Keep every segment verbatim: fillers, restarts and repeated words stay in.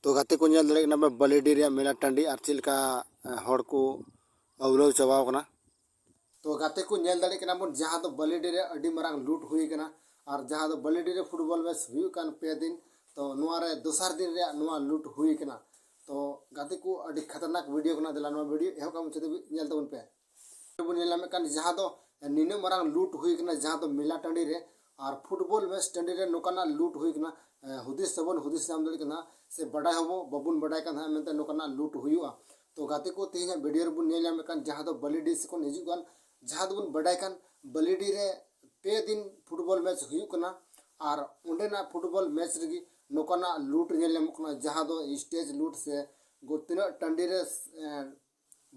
ᱛᱚ ᱜᱟᱛᱮ ᱠᱚ, ᱧᱮᱞ ᱫᱟᱲᱮᱭᱟᱜ ᱠᱟᱱᱟ ᱯᱮ ᱵᱟᱹᱞᱤᱰᱤ ᱨᱮᱭᱟᱜ ᱢᱮᱞᱟ ᱴᱟᱺᱰᱤ ᱟᱨ ᱪᱮᱫ ᱞᱮᱠᱟ ᱦᱚᱲ ᱠᱚ ᱟᱹᱣᱞᱟᱹᱣ ᱪᱟᱵᱟᱣ ᱠᱟᱱᱟ᱾ ᱛᱚ ᱜᱟᱛᱮ ᱠᱚ, ᱧᱮᱞ ᱫᱟᱲᱮᱭᱟᱜ ᱠᱟᱱᱟ ᱵᱚᱱ ᱡᱟᱦᱟᱸ ᱫᱚ ᱵᱟᱹᱞᱤᱰᱤ ᱨᱮ ᱟᱹᱰᱤ ᱢᱟᱨᱟᱝ ᱞᱩᱴ ᱦᱩᱭ ᱠᱟᱱᱟ᱾ ᱟᱨ ᱡᱟᱦᱟᱸ ᱫᱚ ᱵᱟᱹᱞᱤᱰᱤ ᱨᱮ ᱯᱷᱩᱴᱵᱚᱞ ᱢᱮᱪ ᱦᱩᱭᱩᱜ ᱠᱟᱱ ᱯᱮ ᱫᱤᱱ, ᱛᱚ ᱱᱚᱣᱟ ᱨᱮ ᱫᱚᱥᱟᱨ ᱫᱤᱱ ᱨᱮᱭᱟᱜ ᱱᱚᱣᱟ ᱞᱩᱴ ᱦᱩᱭ ᱠᱟᱱᱟ᱾ ᱛᱚ ᱜᱟᱛᱮ ᱠᱚ, ᱟᱹᱰᱤ ᱠᱷᱟᱛᱟᱨᱱᱟᱠ ᱵᱷᱤᱰᱤᱭᱳ ᱠᱟᱱᱟ, ᱫᱮᱞᱟ ᱱᱚᱣᱟ ᱵᱷᱤᱰᱤᱭᱳ ᱮᱦᱚᱵ ᱠᱷᱚᱱ ᱢᱩᱪᱟᱹᱫ ᱫᱷᱟᱹᱵᱤᱡ ᱧᱮᱞ ᱛᱟᱵᱚᱱ ᱯᱮ᱾ ᱵᱚᱱ ᱧᱮᱞ ᱧᱟᱢᱮᱫ ᱠᱟᱱ ᱡᱟᱦᱟᱸ ᱫᱚ ᱱᱤᱱᱟᱹᱜ ᱢᱟᱨᱟᱝ ᱞᱩᱴ ᱦᱩᱭ ᱠᱟᱱᱟ, ᱡᱟᱦᱟᱸ ᱫᱚ ᱢᱮᱞᱟ ᱴᱟᱺᱰᱤ ᱨᱮ ᱟᱨ ᱯᱷᱩᱴᱵᱚᱞ ᱢᱮᱪ ᱴᱟᱺᱰᱤ ᱨᱮ ᱱᱚᱝᱠᱟᱱᱟᱜ ᱞᱩᱴ ᱦᱩᱭ ᱠᱟᱱᱟ᱾ ᱦᱩᱫᱤᱥ ᱥᱮᱵᱚᱱ ᱦᱩᱫᱤᱥ ᱧᱟᱢ ᱫᱟᱲᱮᱭᱟᱜ ᱠᱟᱱᱟ ᱥᱮ ᱵᱟᱰᱟᱭ ᱦᱚᱸᱵᱚ ᱵᱟᱵᱚᱱ ᱵᱟᱰᱟᱭ ᱠᱟᱱ ᱛᱟᱦᱮᱸᱫ ᱢᱮᱱᱛᱮ ᱱᱚᱝᱠᱟᱱᱟᱜ ᱞᱩᱴ ᱦᱩᱭᱩᱜᱼᱟ᱾ ᱛᱚ ᱜᱟᱛᱮ ᱠᱚ, ᱛᱮᱦᱮᱧᱟᱜ ᱵᱷᱤᱰᱤᱭᱳ ᱨᱮᱵᱚᱱ ᱧᱮᱞ ᱧᱟᱢᱮᱫ ᱠᱟᱱ ᱡᱟᱦᱟᱸ ᱫᱚ ᱵᱟᱹᱞᱤᱰᱤ ᱥᱮ ᱠᱷᱚᱱ ᱦᱤᱡᱩᱜ ᱠᱟᱱ, ᱡᱟᱦᱟᱸ ᱫᱚᱵᱚᱱ ᱵᱟᱰᱟᱭ ᱠᱟᱱ ᱵᱟᱹᱞᱤᱰᱤ ᱨᱮ ᱯᱮ ᱫᱤᱱ ᱯᱷᱩᱴᱵᱚᱞ ᱢᱮᱪ ᱦᱩᱭᱩᱜ ᱠᱟᱱᱟ᱾ ᱟᱨ ᱚᱸᱰᱮᱱᱟᱜ ᱯᱷᱩᱴᱵᱚᱞ ᱢᱮᱪ ᱨᱮᱜᱮ ᱱᱚᱝᱠᱟᱱᱟᱜ ᱞᱩᱴ ᱧᱮᱞ ᱧᱟᱢᱚᱜ ᱠᱟᱱᱟ, ᱡᱟᱦᱟᱸ ᱫᱚ ᱥᱴᱮᱡᱽ ᱞᱩᱴ ᱥᱮ ᱜᱚ-, ᱛᱤᱱᱟᱹᱜ ᱴᱟᱺᱰᱤ ᱨᱮ, ᱮᱸ,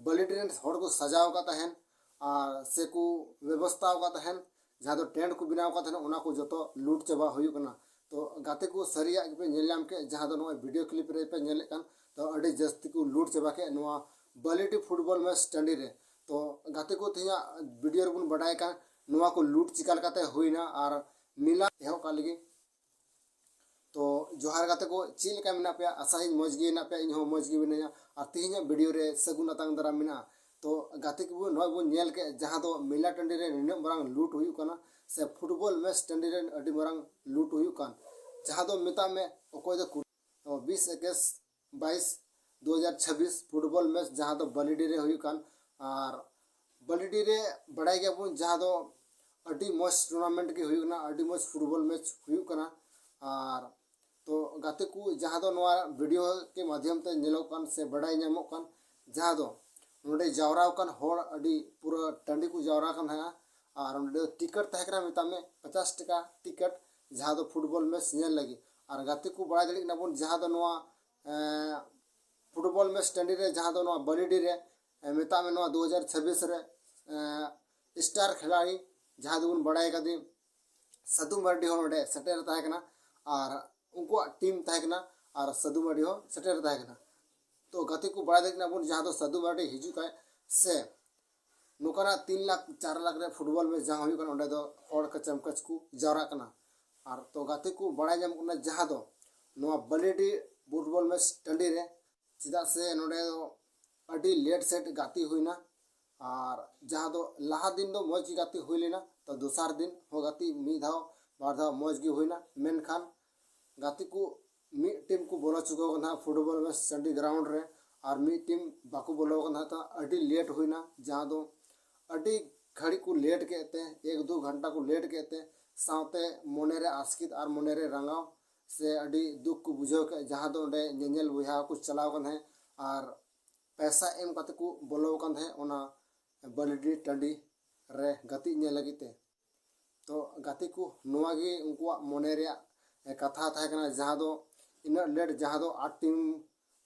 ᱵᱟᱹᱞᱤᱰᱤ ᱨᱮᱱ ᱦᱚᱲ ᱠᱚ ᱥᱟᱡᱟᱣ ᱟᱠᱟᱫ ᱛᱟᱦᱮᱱ ᱟᱨ ᱥᱮᱠᱚ ᱵᱮᱵᱚᱥᱛᱷᱟ ᱟᱠᱟᱫ ᱛᱟᱦᱮᱱ, ᱡᱟᱦᱟᱸ ᱫᱚ ᱴᱮᱱᱴ ᱠᱚ ᱵᱮᱱᱟᱣ ᱟᱠᱟᱫ ᱛᱟᱦᱮᱱ, ᱚᱱᱟ ᱠᱚ ᱡᱚᱛᱚ ᱞᱩᱴ ᱪᱟᱵᱟ ᱦᱩᱭᱩᱜ ᱠᱟᱱᱟ᱾ ᱛᱚ ᱜᱟᱛᱮ ᱠᱚ, ᱥᱟᱹᱨᱤᱭᱟᱜ ᱜᱮᱯᱮ ᱧᱮᱞ ᱧᱟᱢ ᱠᱮᱫ, ᱡᱟᱦᱟᱸ ᱫᱚ ᱱᱚᱜᱼᱚᱭ ᱵᱷᱤᱰᱤᱭᱳ ᱠᱞᱤᱯ ᱨᱮᱯᱮ ᱧᱮᱞᱮᱫ ᱠᱟᱱ, ᱛᱚ ᱟᱹᱰᱤ ᱡᱟᱹᱥᱛᱤ ᱠᱚ ᱞᱩᱴ ᱪᱟᱵᱟ ᱠᱮᱫ ᱱᱚᱣᱟ ᱵᱟᱹᱞᱤᱰᱤ ᱯᱷᱩᱴᱵᱚᱞ ᱢᱮᱪ ᱴᱟᱺᱰᱤ ᱨᱮ᱾ ᱛᱚ ᱜᱟᱛᱮ ᱠᱚ, ᱛᱮᱦᱮᱧᱟᱜ ᱵᱷᱤᱰᱤᱭᱳ ᱨᱮᱵᱚᱱ ᱵᱟᱰᱟᱭ ᱠᱟᱱ ᱱᱚᱣᱟ ᱠᱚ ᱞᱩᱴ ᱪᱤᱠᱟ ᱞᱮᱠᱟᱛᱮ ᱦᱩᱭᱱᱟ ᱟᱨ ᱢᱮᱞᱟ ᱮᱦᱚᱵ ᱠᱟᱜ ᱞᱟᱹᱜᱤᱫ᱾ ᱛᱚ ᱡᱚᱦᱟᱨ ᱜᱟᱛᱮ ᱠᱚ, ᱪᱮᱫ ᱞᱮᱠᱟ ᱢᱮᱱᱟᱜ ᱯᱮᱭᱟ? ᱟᱥᱟᱭᱟᱹᱧ ᱢᱚᱡᱽ ᱜᱮ ᱢᱮᱱᱟᱜ ᱯᱮᱭᱟ, ᱤᱧ ᱦᱚᱸ ᱢᱚᱡᱽ ᱜᱮ ᱢᱤᱱᱟᱹᱧᱟ᱾ ᱟᱨ ᱛᱮᱦᱮᱧᱟᱜ ᱵᱷᱤᱰᱤᱭᱳ ᱨᱮ ᱥᱟᱹᱜᱩᱱ ᱟᱛᱟᱝ ᱫᱟᱨᱟᱢ ᱢᱮᱱᱟᱜᱼᱟ᱾ ᱛᱚ ᱜᱟᱛᱮ ᱠᱚ, ᱱᱚᱜᱼᱚᱭ ᱵᱚᱱ ᱧᱮᱞ ᱠᱮᱫ ᱡᱟᱦᱟᱸ ᱫᱚ ᱢᱮᱞᱟ ᱴᱟᱺᱰᱤ ᱨᱮ ᱱᱤᱱᱟᱹᱜ ᱢᱟᱨᱟᱝ ᱞᱩᱴ ᱦᱩᱭᱩᱜ ᱠᱟᱱᱟ ᱥᱮ ᱯᱷᱩᱴᱵᱚᱞ ᱢᱮᱪ ᱴᱟᱺᱰᱤ ᱨᱮ ᱟᱹᱰᱤ ᱢᱟᱨᱟᱝ ᱞᱩᱴ ᱦᱩᱭᱩᱜ ᱠᱟᱱ, ᱡᱟᱦᱟᱸ ᱫᱚ ᱢᱮᱛᱟᱜ ᱢᱮ ᱚᱠᱚᱭ ᱫᱚ ᱠᱩ-, ᱛᱚ ᱵᱤᱥ ᱮᱠᱩᱥ ᱵᱟᱭᱤᱥ ᱫᱩ ᱦᱟᱡᱟᱨ ᱪᱷᱟᱵᱵᱤᱥ ᱯᱷᱩᱴᱵᱚᱞ ᱢᱮᱪ ᱡᱟᱦᱟᱸ ᱫᱚ ᱵᱟᱹᱞᱤᱰᱤ ᱨᱮ ᱦᱩᱭᱩᱜ ᱠᱟᱱ᱾ ᱟᱨ ᱵᱟᱹᱞᱤᱰᱤ ᱨᱮ ᱵᱟᱲᱟᱭ ᱜᱮᱭᱟᱵᱚᱱ ᱡᱟᱦᱟᱸ ᱫᱚ ᱟᱹᱰᱤ ᱢᱚᱡᱽ ᱴᱩᱨᱱᱟᱢᱮᱱᱴ ᱜᱮ ᱦᱩᱭᱩᱜ ᱠᱟᱱᱟ, ᱟᱹᱰᱤ ᱢᱚᱡᱽ ᱯᱷᱩᱴᱵᱚᱞ ᱢᱮᱪ ᱦᱩᱭᱩᱜ ᱠᱟᱱᱟ᱾ ᱟᱨ ᱛᱚ ᱜᱟᱛᱮ ᱠᱚ, ᱡᱟᱦᱟᱸ ᱫᱚ ᱱᱚᱣᱟ ᱵᱷᱤᱰᱤᱭᱳ ᱠᱮ ᱢᱟᱫᱽᱫᱷᱚᱢ ᱛᱮ ᱧᱮᱞᱚᱜ ᱠᱟᱱ ᱥᱮ ᱵᱟᱲᱟᱭ ᱧᱟᱢᱚᱜ ᱠᱟᱱ, ᱡᱟᱦᱟᱸ ᱫᱚ ᱱᱚᱰᱮ ᱡᱟᱣᱨᱟ ᱟᱠᱟᱱ ᱦᱚᱲ ᱟᱹᱰᱤ ᱯᱩᱨᱟᱹ ᱴᱟᱺᱰᱤ ᱠᱚ ᱡᱟᱣᱨᱟ ᱟᱠᱟᱱ ᱛᱟᱦᱮᱸᱜᱼᱟ᱾ ᱟᱨ ᱚᱸᱰᱮ ᱫᱚ ᱴᱤᱠᱤᱴ ᱛᱟᱦᱮᱸ ᱠᱟᱱᱟ, ᱢᱮᱛᱟᱜ ᱢᱮ ᱯᱚᱪᱟᱥ ᱴᱟᱠᱟ ᱴᱤᱠᱤᱴ, ᱡᱟᱦᱟᱸ ᱫᱚ ᱯᱷᱩᱴᱵᱚᱞ ᱢᱮᱪ ᱧᱮᱞ ᱞᱟᱹᱜᱤᱫ᱾ ᱟᱨ ᱜᱟᱛᱮ ᱠᱚ, ᱵᱟᱲᱟᱭ ᱫᱟᱲᱮᱭᱟᱜ ᱠᱟᱱᱟ ᱵᱚᱱ ᱡᱟᱦᱟᱸ ᱫᱚ ᱱᱚᱣᱟ, ᱮᱸ, ᱯᱷᱩᱴᱵᱚᱞ ᱢᱮᱪ ᱴᱟᱺᱰᱤ ᱨᱮ, ᱡᱟᱦᱟᱸ ᱫᱚ ᱱᱚᱣᱟ ᱵᱟᱹᱞᱤᱰᱤ ᱨᱮ, ᱮᱸ, ᱢᱮᱛᱟᱜ ᱢᱮ ᱱᱚᱣᱟ ᱫᱩ ᱦᱟᱡᱟᱨ ᱪᱷᱟᱵᱵᱤᱥ ᱨᱮ, ᱮᱸ, ᱥᱴᱟᱨ ᱠᱷᱤᱞᱟᱲᱤ ᱡᱟᱦᱟᱸ ᱫᱚᱵᱚᱱ ᱵᱟᱲᱟᱭ ᱠᱟᱫᱮ ᱥᱟᱹᱫᱷᱩ ᱢᱟᱨᱰᱤ ᱦᱚᱸ ᱱᱚᱰᱮ ᱥᱮᱴᱮᱨ ᱛᱟᱦᱮᱸ ᱠᱟᱱᱟ ᱟᱨ ᱩᱱᱠᱩᱣᱟᱜ ᱴᱤᱢ ᱛᱟᱦᱮᱸ ᱠᱟᱱᱟ ᱟᱨ ᱥᱟᱹᱫᱷᱩ ᱢᱟᱨᱰᱤ ᱦᱚᱸ ᱥᱮᱴᱮᱨ ᱛᱟᱦᱮᱸ ᱠᱟᱱᱟ᱾ ᱛᱚ ᱜᱟᱛᱮ ᱠᱚ, ᱵᱟᱲᱟᱭ ᱫᱟᱲᱮᱭᱟᱜ ᱠᱟᱱᱟ ᱵᱚᱱ ᱡᱟᱦᱟᱸ ᱫᱚ ᱥᱟᱹᱫᱷᱩ ᱢᱟᱨᱰᱤ ᱦᱤᱡᱩᱜ ᱠᱷᱟᱡ ᱥᱮ ᱱᱚᱝᱠᱟᱱᱟᱜ ᱛᱤᱱ ᱞᱟᱠᱷ ᱪᱟᱨ ᱞᱟᱠᱷ ᱨᱮ ᱯᱷᱩᱴᱵᱚᱞ ᱢᱮᱪ ᱡᱟᱦᱟᱸ ᱦᱩᱭᱩᱜ ᱠᱟᱱᱟ, ᱚᱸᱰᱮ ᱫᱚ ᱦᱚᱲ ᱠᱟᱪᱟᱢ ᱠᱟᱪ ᱠᱚ ᱡᱟᱣᱨᱟᱜ ᱠᱟᱱᱟ᱾ ᱟᱨ ᱛᱚ ᱜᱟᱛᱮ ᱠᱚ, ᱵᱟᱲᱟᱭ ᱧᱟᱢᱚᱜ ᱠᱟᱱᱟ ᱡᱟᱦᱟᱸ ᱫᱚ ᱱᱚᱣᱟ ᱵᱟᱹᱞᱤᱰᱤ ᱯᱷᱩᱴᱵᱚᱞ ᱢᱮᱪ ᱴᱟᱺᱰᱤ ᱨᱮ, ᱪᱮᱫᱟᱜ ᱥᱮ ᱱᱚᱰᱮ ᱫᱚ ᱟᱹᱰᱤ ᱞᱮᱴ ᱥᱮᱴ ᱜᱟᱛᱮ ᱦᱩᱭᱱᱟ᱾ ᱟᱨ ᱡᱟᱦᱟᱸ ᱫᱚ ᱞᱟᱦᱟ ᱫᱤᱱ ᱫᱚ ᱢᱚᱡᱽ ᱜᱮ ᱜᱟᱛᱮ ᱦᱩᱭ ᱞᱮᱱᱟ, ᱛᱚ ᱫᱚᱥᱟᱨ ᱫᱤᱱ ᱦᱚᱸ ᱜᱟᱛᱮ ᱢᱤᱫ ᱫᱷᱟᱣ ᱵᱟᱨ ᱫᱷᱟᱣ ᱢᱚᱡᱽ ᱜᱮ ᱦᱩᱭᱱᱟ, ᱢᱮᱱᱠᱷᱟᱱ ᱜᱟᱛᱮ ᱠᱚ ᱢᱤᱫ ᱴᱤᱢ ᱠᱚ ᱵᱚᱞᱚ ᱪᱩᱠᱟᱹᱣ ᱠᱟᱱ ᱛᱟᱦᱮᱸᱫ ᱯᱷᱩᱴᱵᱚᱞ ᱢᱮᱪ ᱴᱟᱺᱰᱤ ᱜᱨᱟᱣᱩᱱᱰ ᱨᱮ, ᱟᱨ ᱢᱤᱫ ᱴᱤᱢ ᱵᱟᱠᱚ ᱵᱚᱞᱚ ᱠᱟᱱ ᱛᱟᱦᱮᱸᱫ᱾ ᱟᱹᱰᱤ ᱞᱮᱴ ᱦᱩᱭᱱᱟ, ᱡᱟᱦᱟᱸ ᱫᱚ ᱟᱹᱰᱤ ᱜᱷᱟᱹᱲᱤᱡ ᱠᱚ ᱞᱮᱴ ᱠᱮᱫ ᱛᱮ, ᱮᱠ ᱫᱩ ᱜᱷᱚᱱᱴᱟ ᱠᱚ ᱞᱮᱴ ᱠᱮᱫ ᱛᱮ, ᱥᱟᱶᱛᱮ ᱢᱚᱱᱮᱨᱮ ᱟᱥᱠᱮᱛ ᱟᱨ ᱢᱚᱱᱮᱨᱮ ᱨᱟᱸᱜᱟᱣ ᱥᱮ ᱟᱹᱰᱤ ᱫᱩᱠ ᱠᱚ ᱵᱩᱡᱷᱟᱹᱣ ᱠᱮᱫ, ᱡᱟᱦᱟᱸ ᱫᱚ ᱚᱸᱰᱮ ᱧᱮᱧᱮᱞ ᱵᱚᱭᱦᱟ ᱠᱚ ᱪᱟᱞᱟᱣ ᱠᱟᱱ ᱛᱟᱦᱮᱸᱫ ᱟᱨ ᱯᱚᱭᱥᱟ ᱮᱢ ᱠᱟᱛᱮ ᱠᱚ ᱵᱚᱞᱚ ᱟᱠᱟᱱ ᱛᱟᱦᱮᱸᱫ ᱚᱱᱟ ᱵᱟᱹᱞᱤᱰᱤ ᱴᱟᱺᱰᱤ ᱨᱮ ᱜᱟᱛᱮᱜ ᱧᱮᱞ ᱞᱟᱹᱜᱤᱫ ᱛᱮ᱾ ᱛᱚ ᱜᱟᱛᱮ ᱠᱚ, ᱱᱚᱣᱟ ᱜᱮ ᱩᱱᱠᱩᱣᱟᱜ ᱢᱚᱱᱮ ᱨᱮᱭᱟᱜ ᱠᱟᱛᱷᱟ ᱛᱟᱦᱮᱸ ᱠᱟᱱᱟ, ᱡᱟᱦᱟᱸ ᱫᱚ ᱤᱱᱟᱹᱜ ᱞᱮᱴ, ᱡᱟᱦᱟᱸ ᱫᱚ ᱟᱨ ᱴᱤᱢ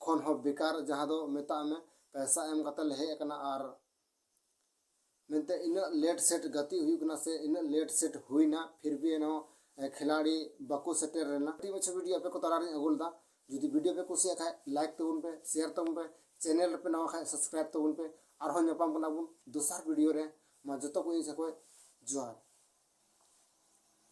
ᱠᱷᱚᱱ ᱦᱚᱸ ᱵᱮᱠᱟᱨ, ᱡᱟᱦᱟᱸ ᱫᱚ ᱢᱮᱛᱟᱜ ᱢᱮ ᱯᱚᱭᱥᱟ ᱮᱢ ᱠᱟᱛᱮ ᱞᱮ ᱦᱮᱡ ᱟᱠᱟᱱᱟ ᱟᱨ ᱢᱮᱱᱛᱮ ᱤᱱᱟᱹᱜ ᱞᱮᱴ ᱥᱮᱴ ᱜᱟᱛᱮᱜ ᱦᱩᱭᱩᱜ ᱠᱟᱱᱟ ᱥᱮ ᱤᱱᱟᱹᱜ ᱞᱮᱴ ᱥᱮᱴ ᱦᱩᱭᱱᱟ, ᱯᱷᱤᱨ ᱵᱷᱤ ᱮᱱᱦᱚᱸ ᱠᱷᱤᱞᱟᱲᱤ ᱵᱟᱠᱚ ᱥᱮᱴᱮᱨ ᱞᱮᱱᱟ᱾ ᱟᱹᱰᱤ ᱢᱟᱪᱷᱟ ᱵᱷᱤᱰᱤᱭᱳ ᱟᱯᱮ ᱠᱚ ᱛᱟᱞᱟᱨᱤᱧ ᱟᱹᱜᱩ ᱞᱮᱫᱟ᱾ ᱡᱩᱫᱤ ᱵᱷᱤᱰᱤᱭᱳ ᱯᱮ ᱠᱩᱥᱤᱭᱟᱜ ᱠᱷᱟᱡ ᱞᱟᱭᱤᱠ ᱛᱟᱵᱚᱱ ᱯᱮ, ᱥᱮᱭᱟᱨ ᱛᱟᱵᱚᱱ ᱯᱮ, ᱪᱮᱱᱮᱞ ᱨᱮᱯᱮ ᱱᱟᱣᱟ ᱠᱷᱟᱡ ᱥᱟᱵᱥᱠᱨᱟᱭᱤᱵ ᱛᱟᱵᱚᱱ ᱯᱮ᱾ ᱟᱨᱦᱚᱸ ᱧᱟᱯᱟᱢ ᱠᱟᱱᱟ ᱵᱚᱱ ᱫᱚᱥᱟᱨ ᱵᱷᱤᱰᱤᱭᱳ ᱨᱮ᱾ ᱢᱟ ᱡᱚᱛᱚ ᱠᱚ ᱤᱧ ᱥᱮᱫ ᱠᱷᱚᱡ ᱡᱚᱦᱟᱨ᱾